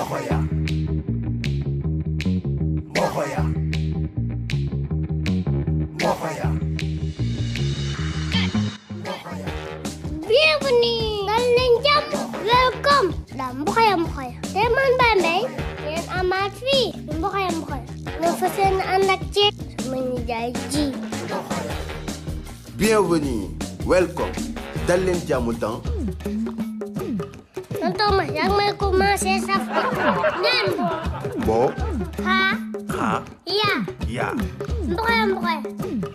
Mohoya. Mohoya. Mohoya. Mohoya. Bienvenue dans l'Indiam. Welcome dans Mohoya Mohoya. C'est man Bambey. Ngeen amaat fii Mohoya Mohoya. Nga fas yéene ànd ak ceeb sama nijaay ji. Bienvenue. Welcome. Dal leen jàmm temps. Tonton Ma yaa ngi may commencé saf de. Ngeen Bo. ha Ha. ya Ya. Mohoya Mohoya.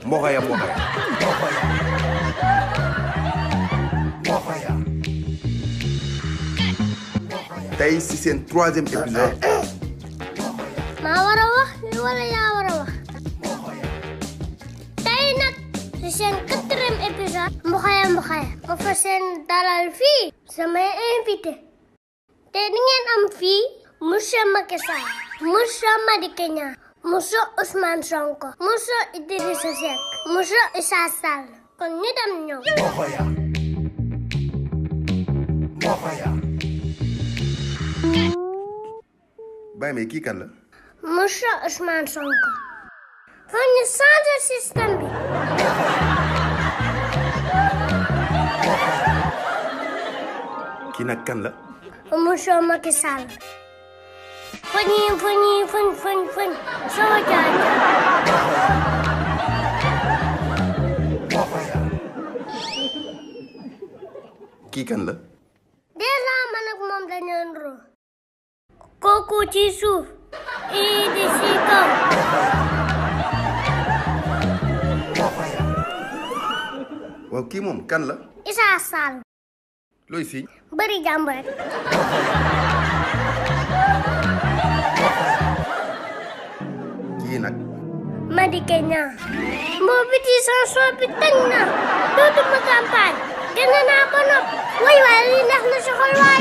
Mohoya. Mohoya. Mohoya. Mohoya. Tey si seen 3e épisode. maa war a wax wala yaa war a wax. tey nag ci seen 4e épisode. Mohoya Mohoya. ma fa seen dalal fii samay invité. te di ngeen am fii monsieur Macky Sall, monsieur Madické Niang, monsieur Ousmane Sonko, monsieur Idrissa Seck, monsieur Issa Sall. kon ñu dem ñoom. Mohoya. Mohoya. Baye mais kii kan la. monsieur Ousmane Sonko. foog ñu changer système bi. Kii nag kan la. monsieur Macky Sall. Foñ sama jaaja. Mohoya. Kii kan la. déjà man ak moom dañoo niroo. kooku ci suuf. ii di si kaw. Mohoya. Waaw kii moom kan la. Issa Sall. looy si. bëri jàmb rek. Kii nag. Madické Niang. moo biti sanson bi tëj na. dootuma campagne. gën naa ba nopp. waay lii neex na si xol waay.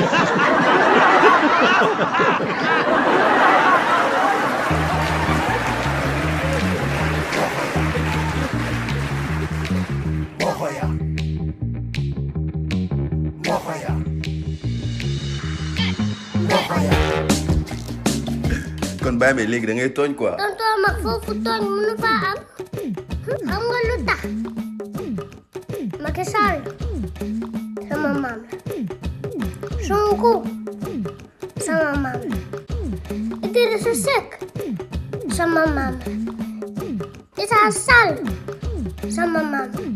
Mohoya. Mohoya. Mohoya. kon Baye mais léegi da ngay tooñ quoi. tonton mag foofu tooñ mënu faa am. xam nga lu tax. Macky Sall sama maam la. Sonko sama maam la. Idrissa Seck sama maam la. Issa Sall sama maam la.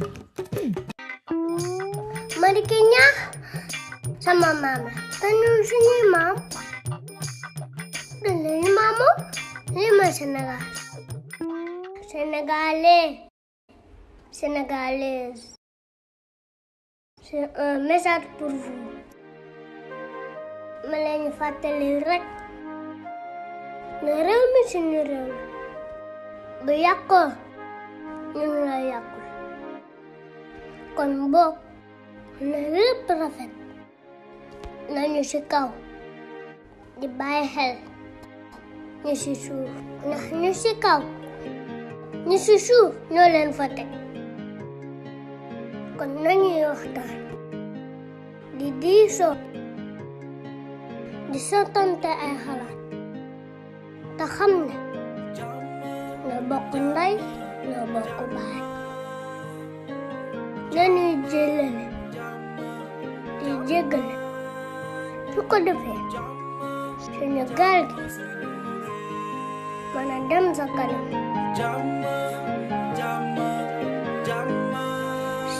Madické Niang sama maam la. te ñun suñuy maam dañ leen maamoo lii mooy Sénégal. Sénégalaise. C'est un message pour vous. ma leen fàttali rek ne réew mi suñu réew la. bu yàqoo ñun la yàqul. kon boog na lépp rafet. nañu ci kaw di bàyyi xel ñu ci suuf. ndax ñu ci kaw ñu ci suuf ñoo leen fa teg. kon nañuy waxtaan di diisoo di sottante ay xalaat te xam ne ñoo bokk ndey ñoo bokk baay. nañuy jëlale di jéggale su ko defee suñu gaal gi mën a dem sa kanam.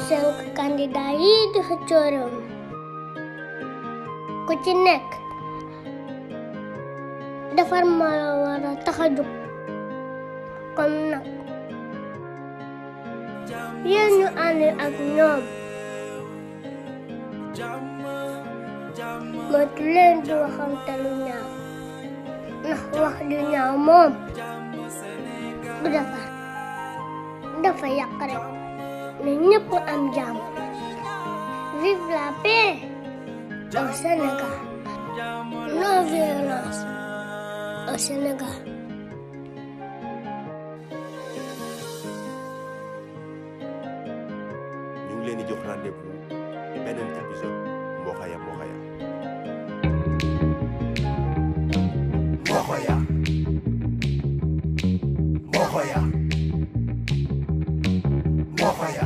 5 candidats yii di xëccoo réew mi ku ci nekk defar ma la war a tax a jóg. comme nag yéen ñu ànd ak ñoom moytu leen di waxante lu ñaaw ndax wax lu ñaaw moom du defar dafa yàq rek. ne ñëpp am jàmm. vive la paix au Sénégal. non violence au Sénégal. ñu ngi leen di jox rendez-vous beneen épisode Mohoya Mohoya. Mafaya.